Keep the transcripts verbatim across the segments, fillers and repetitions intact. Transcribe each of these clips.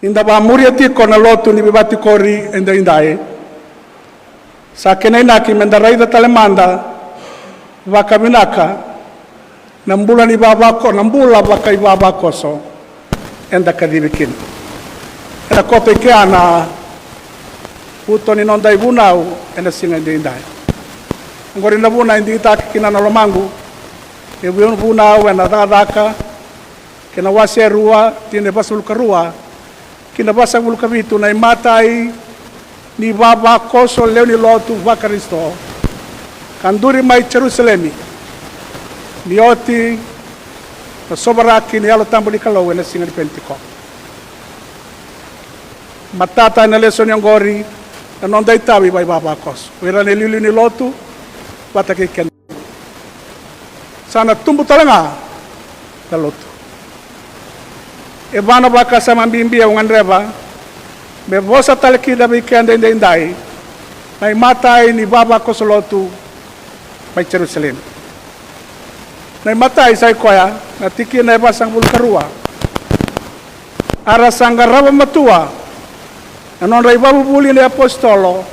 Ni da vakamuria tiko na lotu ni veivakatikori edaidai, sa kena inaki me da raica tale mada vakavinaka na bula ni vavako, na bula vakaivavakoso eda kacivi kina. Ena koto i kea na uto ni noda ivunau ena siga edaidai. Oqori na vuna e digitaki kina na lomaqu, e vunau ena Cakacaka kei na wase e rua, tikina e vasagavulu ka rua ki na vasagavulu ka vitu, na imatai ni vavakoso lewe ni lotu vaKarisito ka duri mai Jerusalemi ni oti na sovaraki ni Yalo Tabu ni Kalou ena siga ni Penitiko. Matata ena lesoni oqori na noda itavi vakaivavakoso, o ira na iliuliu ni lotu vata kei keda. Sa na tubu tale ga na lotu. E va na vakasama bibi au gadreva me vosa tale kina vei keda edaidai, na imatai ni vavakoso lotu mai Jerusalemi. Na imatai sa i koya na tikina e vasagavulu ka rua. A ra sa qarava matua na nodra ivakavuvuli na iapositolo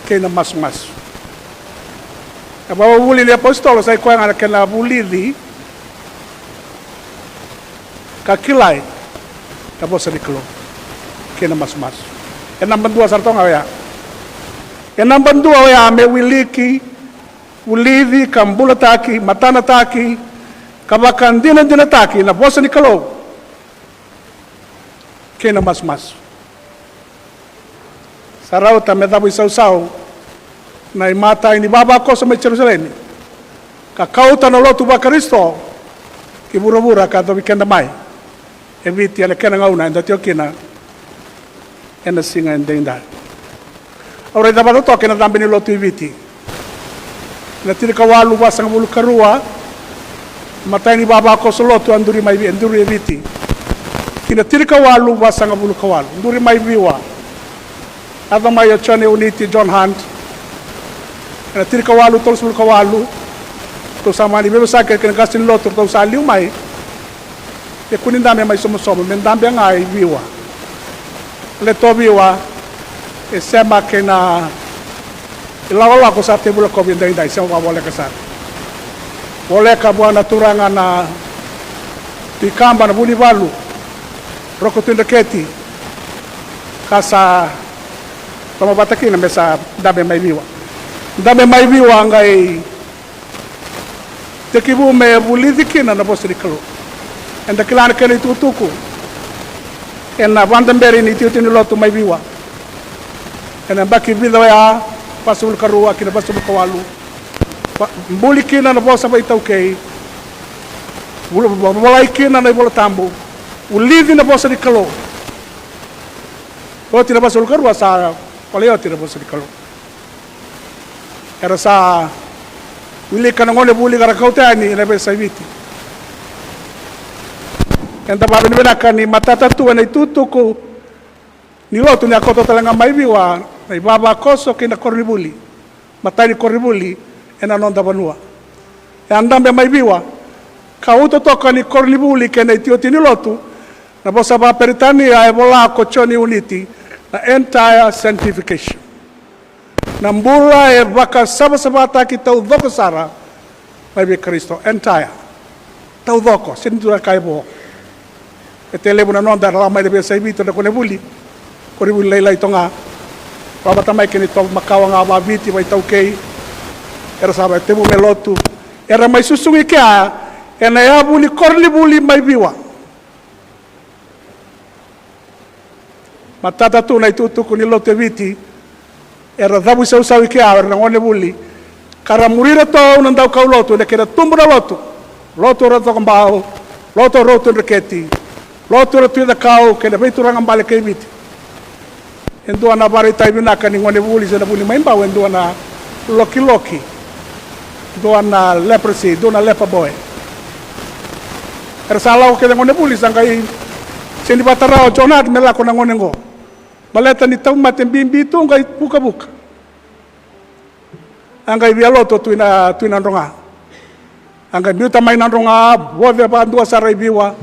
kei na masumasu. Na ivakavuvuli na iapositolo sa i koya ga na kena vulici ka kilai na vosa ni Kalou kei na masumasu. E naba dua sara toka ga oya. E naba dua oya me wiliki, vulici ka bulataki, matanataki ka vakadinadinataki na vosa ni Kalou kei na masumasu. Sa rauta me cavuisausau na imatai ni vavakoso mai Jerusalemi ka kauta na lotu vaKarisito ki vuravura ka yacovi keda mai e Viti ena kena gauna eda tiko kina ena siga edaidai. Au raica vata toka ena cabe ni lotu i Viti. Na tinikawalu vasagavulu ka rua, matai ni vavakoso lotu a duri mai Vi-, duri e Viti. Ki na tinikawalu vasagavulu ka walu, duri mai Viwa. Yaco mai o Jone Uniti, John Hunt. Ena tinikawalu tolusagavulu ka walu, tou sa mani veivosaki kei na qase ni lotu, tou sa liu mai. E kua ni dabe mai Somosomo, me dabe ga i Viwa. Leto Viwa, e sema kei na ilakolako sa tekivu lakovi edaidai, sema vakavoleka sara. Voleka vua na turaga na Tui Kaba na Vunivalu, Roko Tui Dreketi, ka sa lomavata kina me sa dabe mai Viwa. Dabe mai Viwa qai tekivu me vulici kina na vosa ni Kalou. Eda kila na kena itukutuku ena vakadaberi ni tiotio ni lotu mai Viwa ena yabaki vica oya, vasagavulu ka rua ki na vasagavulu ka walu. Va-, buli kina na vosa vakaitaukei, vul-, vo-, volai kina na iVola Tabu, vulici na vosa ni Kalou. Oti na vasagavulu ka rua sa volai oti na vosa ni Kalou. Era sa wilika na gonevuli ka ra kauta yani ena veiyasai Viti. Eda vakavinavinaka ni matata tu ena itukutuku ni lotu ni a koto tale ga mai Viwa na ivavakoso kei na koronivuli, matai ni koronivuli ena noda vanua. E a dabe mai Viwa ka uto toka ni koronivuli kei na itiotio ni lotu, na vosa vakaperitania e vola ko Joni Uniti na entire sanctification. Na bula e vakasavasavataki taucoko sara mai vei Karisito, entire. Taucoko, sega ni dua na ka e vo. E talevu na noda era lako mai na veiyasai Viti, na gonevuli, koronivuli lailai toka ga. Lavata mai kei na itovo makawa ga vakaviti, vakaitaukei. Era sa vakatekivu me lotu. Era mai susugi kea ena yavu ni koronivuli mai Viwa. Matata tu na itukutuku ni lotu e Viti, era cavuisausau i kea o ira na gonevuli, ka ra muri iratou na daukaulotu ena kena tubu na lotu, lotu o Ratu Cakobau, lotu o Ratu Dreketi, lotu o Ratu Cakau kei na veituraga bale kei Viti. E dua na vakaraitaki vinaka ni gonevuli se na vuli mai Bau, e dua na lokiloki, dua na leprosy, dua na lepa boy. Era sa lako kece na gonevuli, sa qai sega ni vakatara o John Hunt me lako na gone oqo. Baleta ni tauvimate bibi tu qai vukavuka. A qai via lotu o Tui Na, Tui Nadroga. A qai biuta mai Nadroga, voce vakadua sara i Viwa.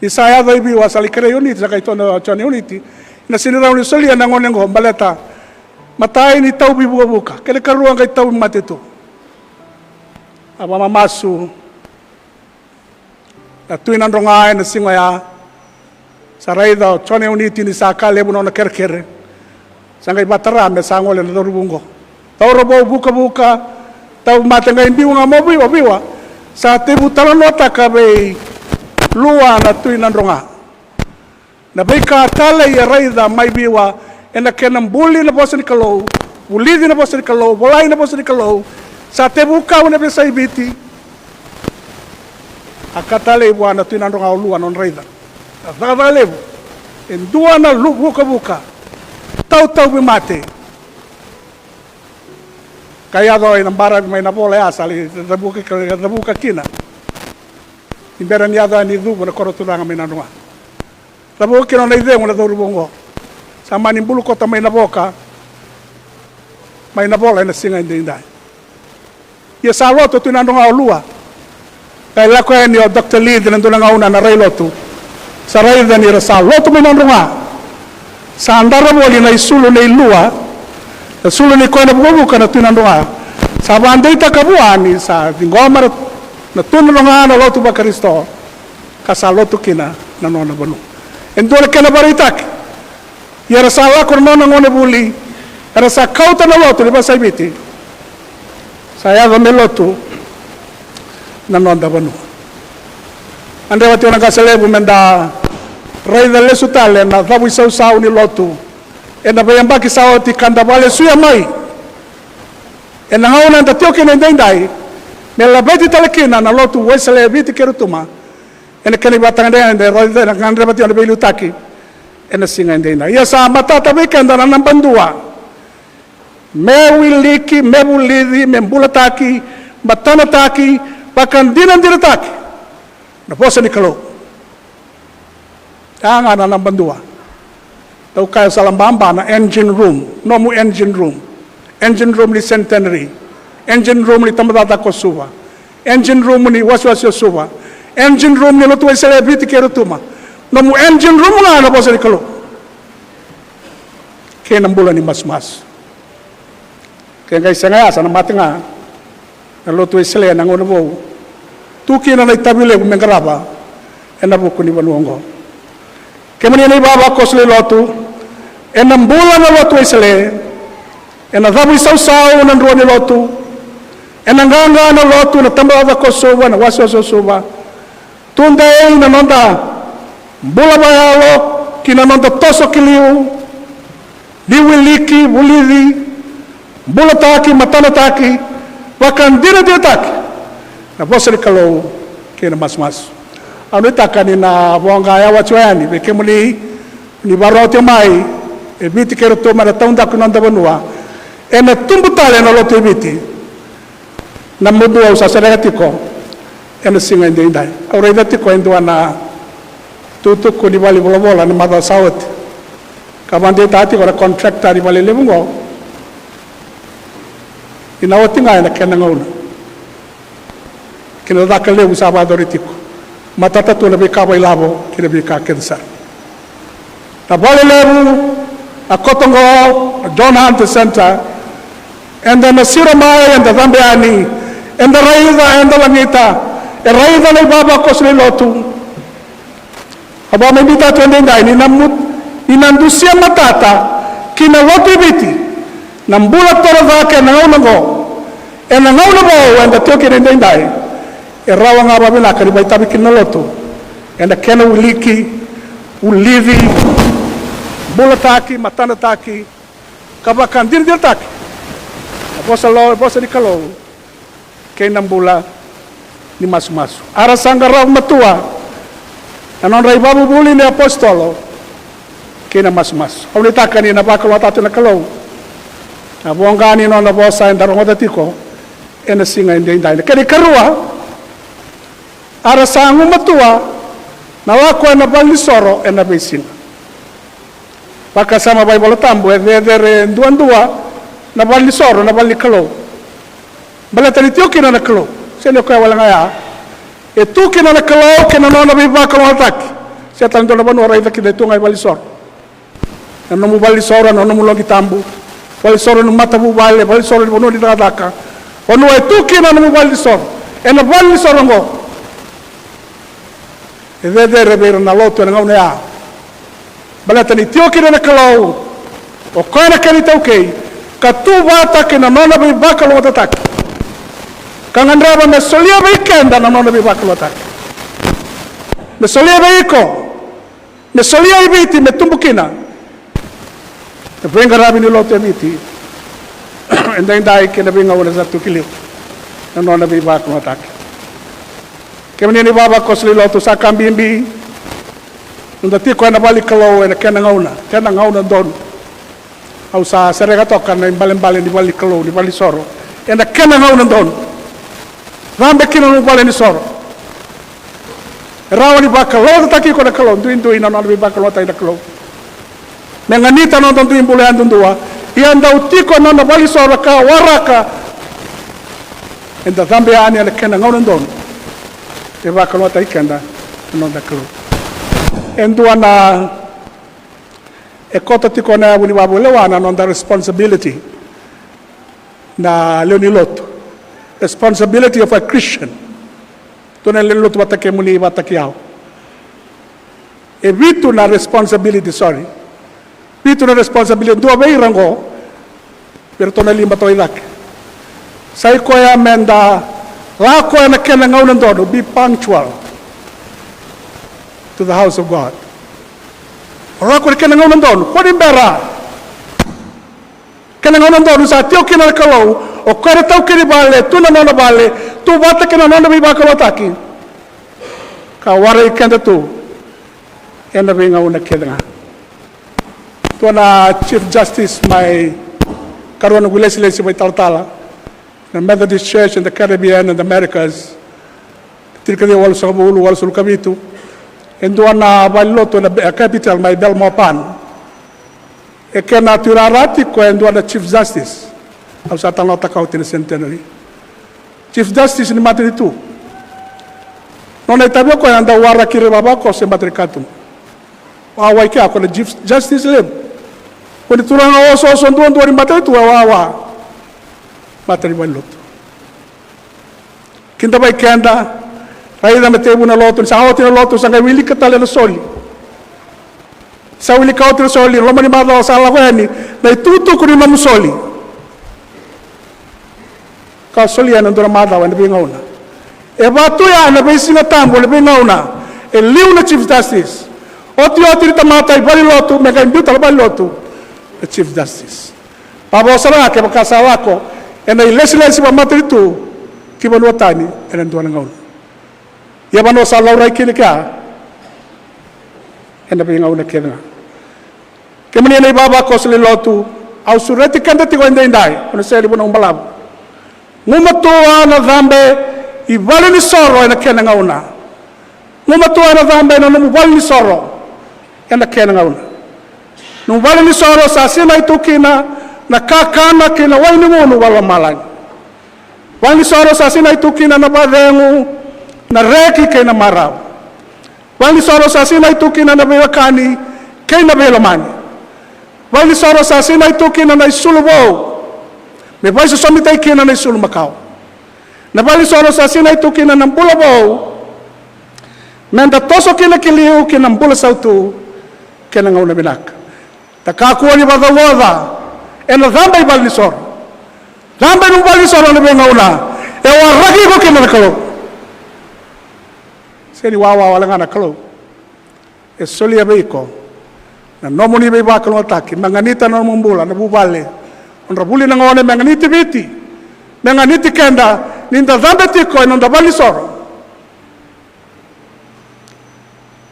Ni sa yaco i Viwa, sa lai kerea Unity, sa qai tukuna o Jone Unity, na sega ni rawa ni solia na gone oqo baleta matai ni tauvi vukavuka, kena ikarua qai tauvi mate tu. A vakamamasu na Tui Nadroga ena siga oya. Sa raica o Jone Unity ni sa ka levu na nona kerekere. Sa qai vakatara me sa gole na cauravou oqo. Cauravou vukavuka, tauvimate, qai biu ga mai Viwa, Viwa. Sa tekivu talanoataka vei Lua na Tui Nadroga na veika talei e raica mai Viwa ena kena buli na vosa ni Kalou, vulici na vosa ni Kalou, volai na vosa ni Kalou. Sa tekivu kau ena veiyasai Viti. A ka talei vua na Tui Nadroga o Lua na nona raica na cakacaka levu. E dua na lu vukavuka, tautauvimate. Ka yaco ena baravi mai Navola ya, sa lai cavuka, cavuka kina ni bera ni yaco yani i Cuva na koro turaga mai Nadroga. Cavuka kina nona icegu na cauravou oqo. Sa mani bulu koto mai Navoka, mai Navola ena siga edaidai. Ia sa lotu o Tui Nadroga o Lua. Qai lako yani o Doctor Leith ena dua na gauna na rai lotu. Sa raica ni ra sa lotu mai Nadroga. Sa dara voli na isulu nei Lua, na isulu nei koya na vukavuka na Tui Nadroga. Sa vakadeitaka vua ni sa ciqoma na Tui Nadroga na lotu vaKarisito, ka sa lotu kina na nona vanua. E dua na kena vakaraitaki. Ia era sa lako na nona gonevuli, era sa kauta na lotu ni veiyasai Viti. Sa yaco me lotu na noda vanua. A gadreva tiko na qase levu meda raica lesu tale na cavuisausau ni lotu ena veiyabaki sa oti ka da vakalesuya mai ena gauna eda tiko kina edaidai, me laveti tale kina na lotu Wesele e Viti kei Rotuma. Ena kena ivakatagedegede, ena gadreva tiko na veiliutaki ena siga edaidai. Ia sa matata vei keda na naba dua. Me wiliki, me vulici, me bulataki, matanataki, vakadinadinataki na vosa ni Kalou. Ya ga na naba dua. Dau kaya sala baba na engine room, nomu engine room. Engine room ni Centenary, engine room ni Tabacakacaka ko Suva, engine room ni Wasewase o Suva, engine room ni Lotu Wesele e Viti kei Rotuma. Nomu engine room ga na vosa ni Kalou kei na bula ni masumasu. Ke qai sega ya, sa na mate ga na Lotu Wesele ena gauna vou. Tu kina na itavi levu me qarava ena vuku ni vanua oqo. Kemuni na ivavakoso ni lotu, ena bula na Lotu Wesele, ena cavuisausau na drua ni lotu, ena qaqa na lotu, na Tabacakacaka ko Suva, na Wasewase o Suva. Tudei na noda bula vakayalo ki na noda toso ki liu, ni wiliki, vulici, bulataki, matanataki, vakadinadinataki na vosa ni Kalou kei na masumasu. Au nuitaka ni na voqa yawa tiko yani vei kemuni ni vakarorogo tiko mai e Viti kei Rotuma, ena taudaku ni noda vanua, ena tubu tale na lotu e Viti. Na mudu au sa sereka tiko ena siga edaidai. Au raica tiko e dua na tukutuku ni valenivolavola na macawa sa oti, ka vakadeitaka tiko na contractor ni vale levu oqo ni na oti ga ena kena gauna. Kei na caka levu sa vakayacori tiko. Matata tu na veika vakailavo kei na veika kece sara. Na vale levu, na koto oqo, na John Hunter Center, eda na siro mai, eda cabe yani, eda raica, eda lagita, e raica na ivavakoso ni lotu. Au vakamamautaka tu edaidai ni na mu-, ni na dusia matata ki na lotu i Viti na bula torocake ena gauna oqo. Ena gauna vou eda tiko kina edaidai, e rawa ga vakavinaka ni vakaitavi kina na lotu ena kena wiliki, vulici, bulataki, matanataki, ka vakadinadinataki na vosa lo-, vosa ni Kalou kei na bula ni masumasu. A ra sa qarava matua na nodra ivakavuvuli na iapositolo kei na masumasu. Au nuitaka ni na vakalougatataka na Kalou na voqa ni nona vosa eda rogoca tiko ena siga edaidai. Na kena ikarua, a ra sa gumatua na lako ena valenisoro ena veisiga. Vakasama vakaivolatabu, e cecere duadua na valenisoro, na vale ni Kalou. Baleta ni tiko kina na Kalou. Sega ni o koya wale ga ya. E tu kina na Kalou kei na nona veivakalougatataki. Sega tale dua na vanua raica kina e tu ga e valenisoro. Na nomu valenisoro, na nomu loqi tabu, valenisoro ni matavuvale, valenisoro ni vanua ni cakacaka, vanua e tu kina na nomu valenisoro, ena valenisoro oqo. E cecere vei ira na lotu ena gauna ya. Baleta ni tiko kina na Kalou, o koya na kena itaukei, ka tu vata kei na nona veivakalougatataki, ka gadreva me solia vei keda na nona veivakalougatataki. Me solia vei iko, me solia i Viti, me tubu kina na veiqaravi ni lotu e Viti edaidai kei na veigauna sa tu ki liu, na nona veivakalougatataki. Kemuni na ivavakoso lewe ni lotu, sa ka bibi noda tiko ena vale ni Kalou ena kena gauna, kena gauna donu. Au sa sereka toka na ibalebale ni vale ni Kalou, ni valenisoro, ena kena gauna donu. Cabe kina na nomu valenisoro. E rawa ni vakalougatataki iko na Kalou, duidui na nona veivakalougatataki na Kalou. Me ganita na noda dui bula yadudua. Ia dau tiko na nona valenisoro ka waraka, eda cabe yani ena kena gauna donu. E vakalougatataki keda na noda Kalou. E dua na, e koto tiko na yavu ni vakavulewa na noda responsibility na lewe ni lotu. Responsibility of a Christian. Tu na lewe ni lotu vata kemuni, vata kei au. E vitu na responsibility, sorry. Vitu na responsibility, dua vei ira oqo, vei iratou na liba toka i cake. Sa i koya meda lako ena kena gauna donu, be punctual to the house of God. Lako ena kena gauna donu, kua ni bera. Kena gauna donu sa tiko kina na Kalou, o koya na taukei ni vale, tu na nona vale, tu vata kei na nona veivakalougatataki, ka warai keda tu ena veigauna kece ga. Dua na Chief Justice mai, karua noqu ilesilesi mai talatala, na Methodist Church in the Caribbean and Americas, tinikaciwa walusagavulu, walusagavulu ka vitu. E dua na valenilotu ena Be-, capital mai Belmopan. E kena tuirara tiko e dua na Chief Justice. Au sa talanoataka oti na Centenary. Chief Justice ni matanitu. Nona itavi o koya na dau waraki ira vavakoso e matanitu. Wawa i kea ko na Chief Justice levu. Ko ni turaga osooso duadua ni matanitu e wawa. Mata ni valenilotu. Kidavaki keda, raica na tekivu na lotu, ni sa oti na lotu, sa qai wilika tale na soli. Sa wilika oti na soli, loma ni macawa sa lako yani na itukutuku ni nomu soli. Ka solia ena dua na macawa ena veigauna. E vaka tu ya ena veisiga tabu ena veigauna. E liu na Chief Justice. Otioti ni tamata i valenilotu, me qai biu tale valenilotu na Chief Justice. Vavosa ga kevaka sa lako ena ilesilesi vakamatanitu ki vanua tani ena dua na gauna. Ia vanua sa laurai kina kea ena veigauna kece ga. Kemuni na ivavakoso lewe ni lotu, au sureti keda tiko edaidai, au na sega ni vunau balavu. Gumatua na cabe i valenisoro ena kena gauna. Gumatua na cabe ena nomu valenisoro ena kena gauna. Nomu valenisoro sa sinai tu kina na kakana kei na wai ni gunu vakalomalagi. Valenisoro sa sinai tu kina na vakacegu, na reki kei na marau. Valenisoro sa sinai tu kina na veiwekani kei na veilomani. Valenisoro sa sinai tu kina na isulu vou me vaisosomitaki kina na isulu makawa. Na valenisoro sa sinai tu kina na bula vou me da toso kina ki liu ki na bula sautu kei na gauna vinaka. Da kakua ni vakacauoca ena cabe i valenisoro. Cabe i nomu valenisoro ena veigauna e waraki iko kina na Kalou. Sega ni wawa wale ga na Kalou. E solia vei iko na nomuni veivakalougatataki me ganita na nomu bula, na vuvale, nodra vuli na gone, me ganiti Viti, me ganiti keda ni da cabe tiko ena noda valenisoro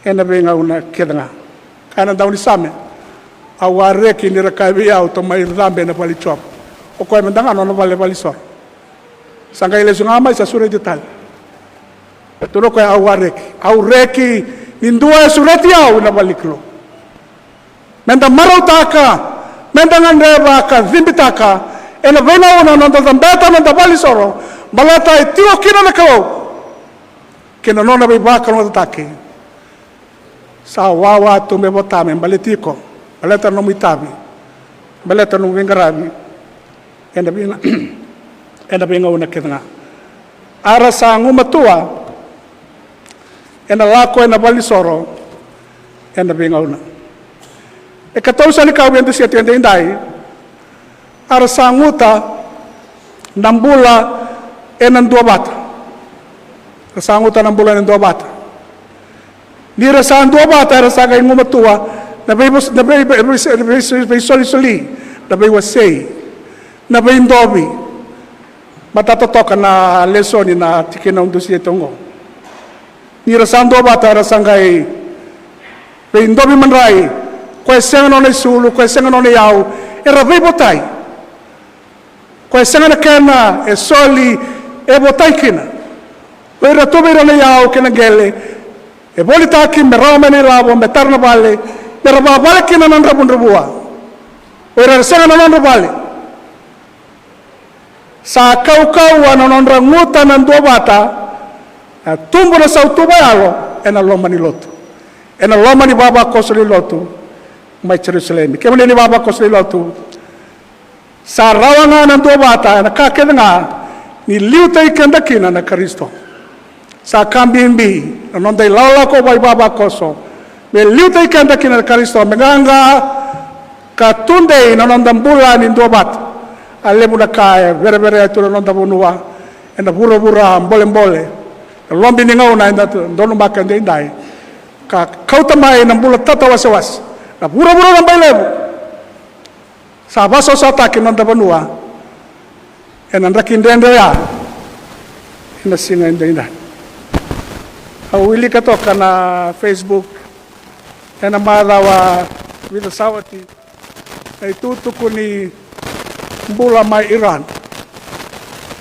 ena veigauna kece ga. Kaya na daunisame, au a reki ni ra kaya vei au, tou mai cabe ena vale i Jiova. O koya mada ga na nona vale, valenisoro. Sa qai lesu ga mai, sa sureti tale. Tukuna o koya, au a reki, au reki ni dua e sureti au ena vale ni Kalou. Me da marautaka, me da gadreva ka cibitaka ena veigauna noda cabeta na noda valenisoro, baleta e tiko kina na Kalou kei na nona veivakalougatataki. Sa wawa tu me vota me baleti iko, baleta na nomu itavi, baleta na nomu veiqaravi ena vei, ena veigauna kece ga. A ra sa gumatua ena lako ena valenisoro ena veigauna. E katolu sa ni ka au via dusia tu edaidai. A ra sa guta na bula ena duavata. Ra sa guta na bula ena duavata. Ni ra sa duavata era sa qai gumatua na vei, na vei, vei, vei, vei, veisolisoli, na veiwasei, na veidovi. Matata toka na lesoni na tikina au dusia tu oqo. Ni ra sa duavata era sa qai veidovi madrai, ko e sega nona isulu, ko e sega nona iyau, era veivotai. Ko e sega na kena e soli e votai kina. O ira tu vei ira na iyau kei na qele e volitaki me rawa mai na ilavo, me tara na vale, me ra vavale kina na dravudravua. O ira era sega na nodra vale. Sa kaukauwa na nodra guta na duavata, na tubu na sautu vakayalo ena loma ni lotu, ena loma ni vavakoso ni lotu mai Jerusalemi. Kemuni na ivavakoso ni lotu, sa rawa ga na duavata ena ka kece ga ni liutaki keda kina na Karisito. Sa ka bibi na noda ilakolako vakaivavakoso me liutaki keda kina na Karisito, me qaqa ka tudei na noda bula ni duavata. A levu na ka e vereverea tu na noda vanua ena vuravura bolebole, na lobi ni gauna eda donumaka edaidai, ka kauta mai na bula tatawasewase, na vuravura na bailevu. Sa vakasausataki na noda vanua ena draki dredre oya ena siga edaidai. Au wilika toka na Facebook ena macawa vica sa oti, na itukutuku ni bula mai Iran.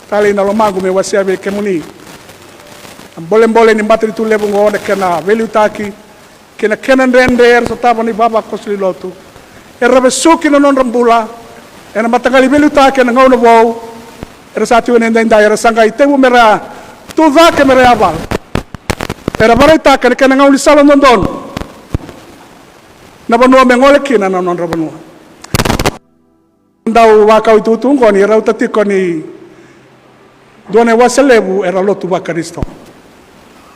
Talei na lomaqu me wasea vei kemuni na bolebole ni matanitu levu oqo, na kena veiliutaki kei na kena dredre era sotava na ivavakoso ni lotu. Era vesuki na nodra bula ena mataqali veiliutaki ena gauna vou era sa tiko ena edaidai. Era sa qai tekivu me ra tucake me ra yavala. Era vakaraitaka na kena gaunisala dodonu na vanua me gole kina na nodra vanua. Dau vakau itukutuku oqo ni rauta tiko ni dua na iwase levu era lotu vaKarisito.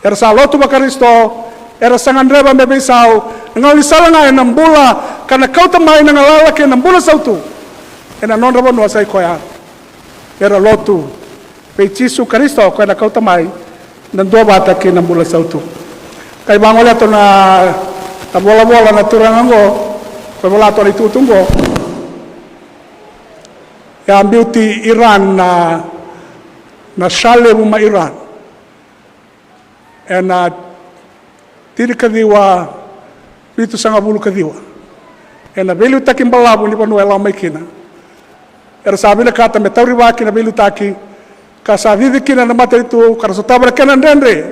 Era sa lotu vaKarisito, era sa gadreva me veisau na gaunisala ga ena bula ka na kauta mai na galala kei na bula sautu ena nodra vanua, sa i koya era lotu vei Jisu Karisito, koya na kauta mai na duavata kei na bula sautu. Kai vagolea tu na, na volavola na turaga oqo, koya vola tu na itukutuku oqo. E a biuti Iran na, na Shah levu mai Iran ena tinikaciwa vitusagavulu kaciwa. Ena veiliutaki balavu ni vanua e lako mai kina. Era sa vinakata me taurivaki na veiliutaki ka sa cici kina na matanitu ka ra sotava na kena dredre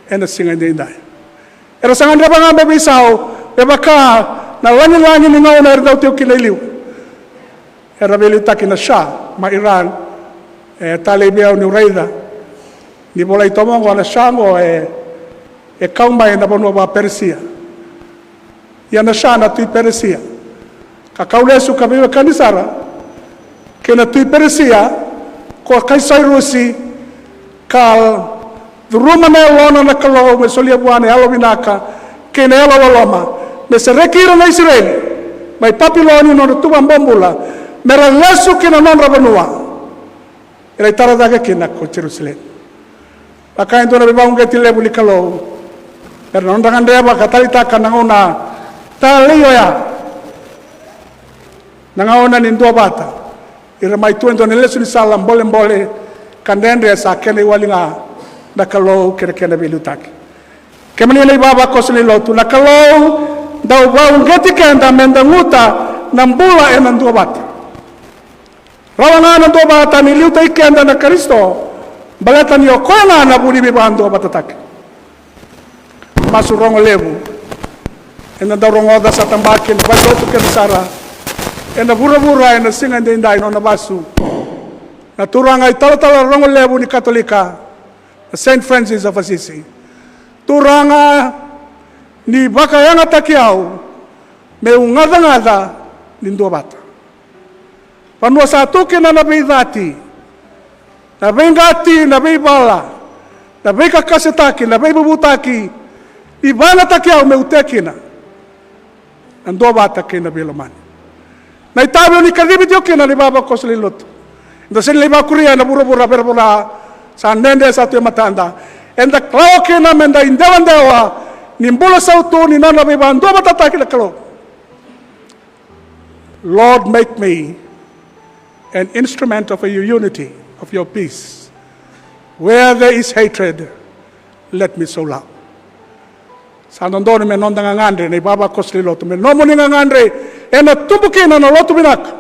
ena siga edaidai. Era sa gadreva ga me veisau me vaka na lagilagi ni gauna era dau tiko kina e liu. Era veiliutaki na Shah mai Iran. E talei vei au niu raica ni volai toka oqo na Shah oqo e, e kau mai na vanua vaPeresia. Ia na Shah na tui Peresia, ka kau lesu ka veiwekani sara kei na tui Peresia ko Kaisairusi, ka curuma na yalona na Kalou me solia vua na yalovinaka kei na yalololoma me sereki ira na Isireli mai Papiloni, nodra tuva bobula, me ra lesu ki na nodra vanua. Era itara cake kina ko Jerusalemi. Vaka e dua na veivakauqeti levu ni Kalou, era nodra gadreva ka taleitaka na gauna talei oya, na gauna ni duavata. Ira mai tu e dua na lesu ni sala bolebole ka dredre, sa kena iwali ga na Kalou kei na kena veiliutaki. Kemuni na ivavakoso ni lotu, na Kalou dau vakauqeti keda me da guta na bula ena duavata. Rawa ga na duavata ni liutaki keda na Karisito, baleta ni o koya ga na vu ni veivakaduavatataki. Masu rogo levu eda dau rogoca, sa tabaki ena valenilotu kece sara ena vuravura ena siga edaidai, nona vasu na turaga italatala rogo levu ni Katolika, na Saint Francis of Assisi. Turaga, ni vakayagataki au meu gacagaca ni duavata. Vanua sa tu kina na veicati, na veiqati, na veivala, na veikakasetaki, na veivuvutaki, ni vayagataki au meu tea kina na duavata kei na veilomani. Na itavi o ni kacivi tiko kina na ivavakoso lewe ni lotu. Eda sega ni lai vakuria ena vuravura, veravura sa dredre sa tu e matada. Eda lawa kina meda idewadewa ni bula sautu ni nona veivaduavatataki na Kalou. Lord, make me an instrument of your unity, of your peace. Where there is hatred, let me sow love. Sa dodonu me noda gagadre na ivavakoso lewe ni lotu, me nomuni gagadre, ena tubu kina na lotu vinaka.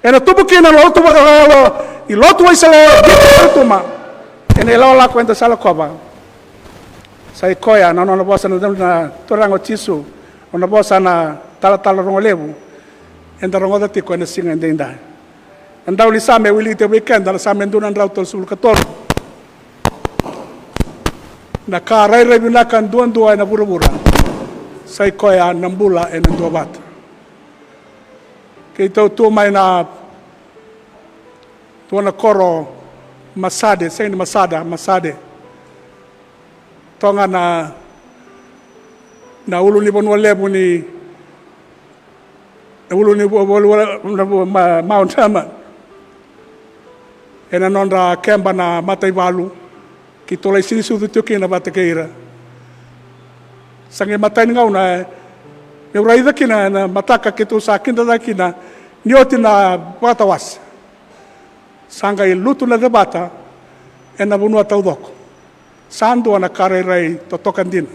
Ena tubu kina na lotu vakayalo, i lotu Wesele, Tuma. Ena ilakolako eda sa lakova. Sa i koya na nona vosa na, na Turaga o Jisu, nona vosa na talatala rogo levu. Eda rogoca tiko ena siga edaidai. Na daunisame e wiliki tiko vei keda na Same dua na drau tolusagavulu ka tolu. Na ka rairai vinaka duadua ena vuravura, sa i koya na bula ena duavata. Keitou tu mai na dua na koro, Masade, sega ni Masada, Masade. Toga na, na ulunivanua levu ni, na ulunivanua, na vu-, ma-, Mount Hermon. Ena nodra keba na mataivalu, keitou lai sinisucu tiko kina vata kei ira. Sa qai matai ni gauna, e, meu raica kina ena mataka keitou sa kidacaka kina ni oti na vakatawase. Sa qai lutu na cevata ena vanua taucoko. Sa dua na ka rairai totoka dina.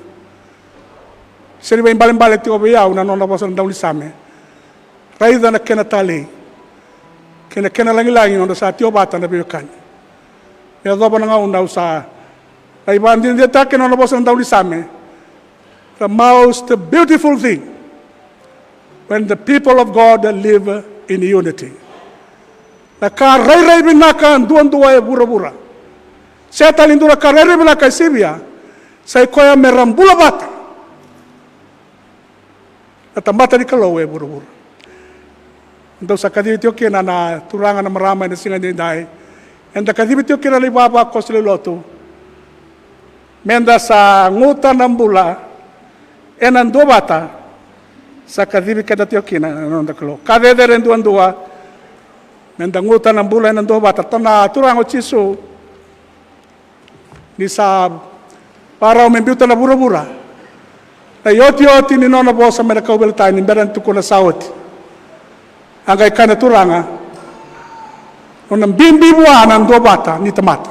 Sega ni veibalebale tiko vei au na nona vosa na daunisame. Raica na kena talei kei na kena lagilagi nodra sa tio vata na veiwekani. Me yacova na gauna au sa lai vakadinadinataka na nona vosa na daunisame. The most beautiful thing when the people of God live in unity. Na ka rairai vinaka duadua e vuravura, se tale ni dua na ka rairai vinaka e sivia, sa i koya me ra bula vata na tamata ni Kalou e vuravura. Dou sa kacivi tiko kina na turaga, na marama ena siga edaidai. Eda kacivi tiko kina na ivavakoso lewe ni lotu. Meda sa guta na bula ena duavata sa kacivi keda tiko kina na noda Kalou. Ka cecere duadua, meda guta na bula ena duavata. Tukuna na Turaga o Jisu, ni sa vakarau me biuta na vuravura na iotioti ni nona vosa mai na kauveilatai, ni bera ni tukuna sa oti. A qai kaya na Turaga, nona bibi vua na duavata ni tamata.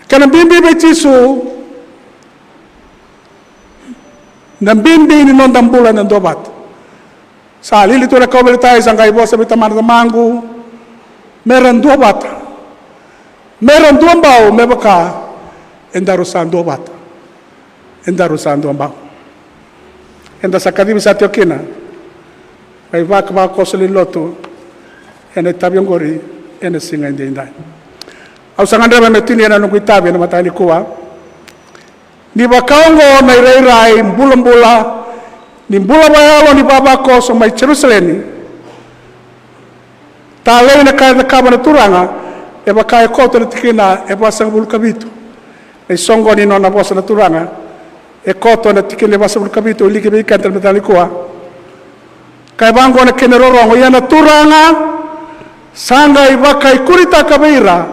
Kena bibi vei Jisu na bibi ni noda bula ena duavata. Sa lili tu na kauveilatai, sa qai vosa vei Tamana, Tamaqu, me ra duavata, me ra duabau, me vaka edaru sa duavata, edaru sa duabau. Eda sa kacivi sa tiko kina na ivavakoso lewe ni lotu ena itavi oqori ena siga edaidai. Au sa gadreva me tinia na noqu itavi ena mataka nikua. Ni vakaoqo na irairai bulabula ni bula vakayalo ni vavakoso mai Jerusalemi, talei na ka e cakava na Turaga, e vaka e koto na tikina e vasagavulu ka vitu. Na isoqoni ni nona vosa na Turaga e koto na tikina e vasagavulu ka vitu, e wiliki vei keda ena mataka nikua. Ka e vaqo na kena irorogo: Ia na Turaga sa qai vakaikuritaka vei ira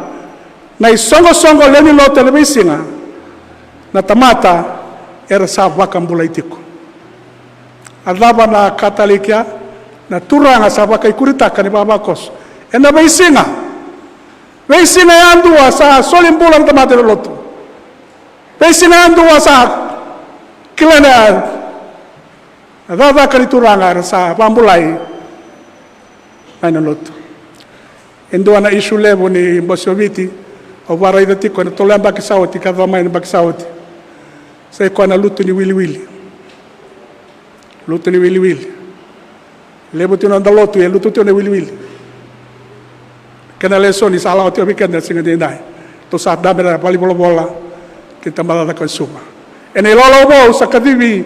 na isoqosoqo lewe ni lotu ena veisiga, na tamata era sa vakabulai tiko. A cava na ka talei kea? Na Turaga sa vakaikuritaka na ivavakoso ena veisiga. Veisiga yadua sa soli bula na tamata ena lotu. Veisiga yadua sa kilai na cakacaka ni Turaga, era sa vakabulai mai na lotu. E dua na issue levu ni Bose o Viti, au vakaraica tiko ena tolu na yabaki sa oti ka yaco mai na yabaki sa oti, sa i koya na lutu ni wiliwili. Lutu ni wiliwili. Levu tu na noda lotu e lutu tu na wiliwili. Kena lesoni sa lako tiko vei keda ena siga edaidai. Tou sa dabe ena valenivolavola kei na tabacakacaka e Suva. Ena ilawalawa vou sa kacivi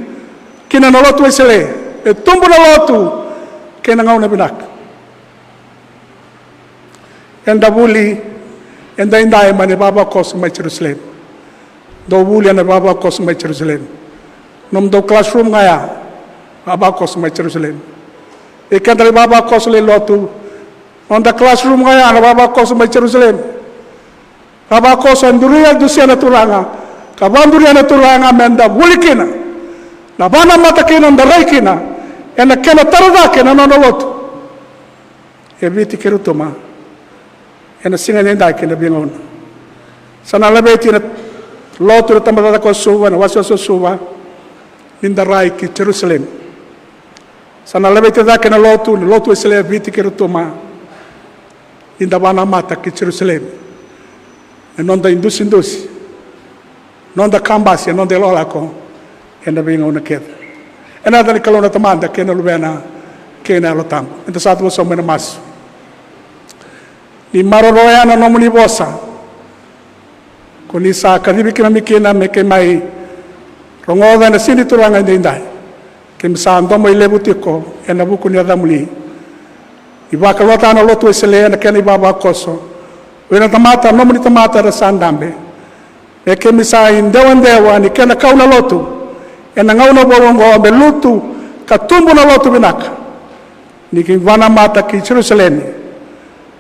kina na lotu Wesele, e tubu na lotu kei na gauna vinaka. Eda vuli edaidai mai na ivavakoso mai Jerusalemi. Dou vuli ena ivavakoso mai Jerusalemi. Nomudou classroom ga ya, ivavakoso mai Jerusalemi. Vei keda na ivavakoso lewe ni lotu, noda classroom ga ya na ivavakoso mai Jerusalemi. Ivavakoso e duria, dusia na Turaga, ka vakaduria na Turaga meda vuli kina, na vakanamata kina, da rai kina ena kena tara cake na nona lotu e Viti kei Rotuma ena siga edaidai kei na veigauna. Sa na laveti na lotu na tabacakacaka o Suva, na wasewase o Suva, ni da rai ki Jerusalemi. Sa na laveti cake na lotu, na lotu Wesele e Viti kei Rotuma, ni da vakanamata ki Jerusalemi. Na noda idusidusi, noda kabasi, na noda ilakolako ena veigauna kece. Ena yaca ni Kalou na Tamada kei na Luvena kei na Yalo Tabu. Eda sa cuva sobu mai na masu. Ni maroroya ya na nomuni vosa, ko ni sa kacivi keimami kina me keimami rogoca ena siga ni Turaga edaidai. Keimami sa domo i levu tiko ena vuku ni yacamuni. Ni vakalougatataka na lotu Wesele ena kena ivavakoso, vei ira na tamata, nomuni tamata era sa dabe. Me keimami sa idewadewa ni kena kau na lotu ena gauna vou oqo, me lutu ka tubu na lotu vinaka, ni keimami vakanamata ki Jerusalemi,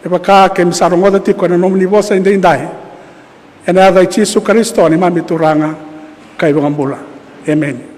me vaka keimami sa rogoca tiko ena nomuni vosa edaidai. Ena yaca i Jisu Karisito, neimami Turaga ka iVakabula. Emeni.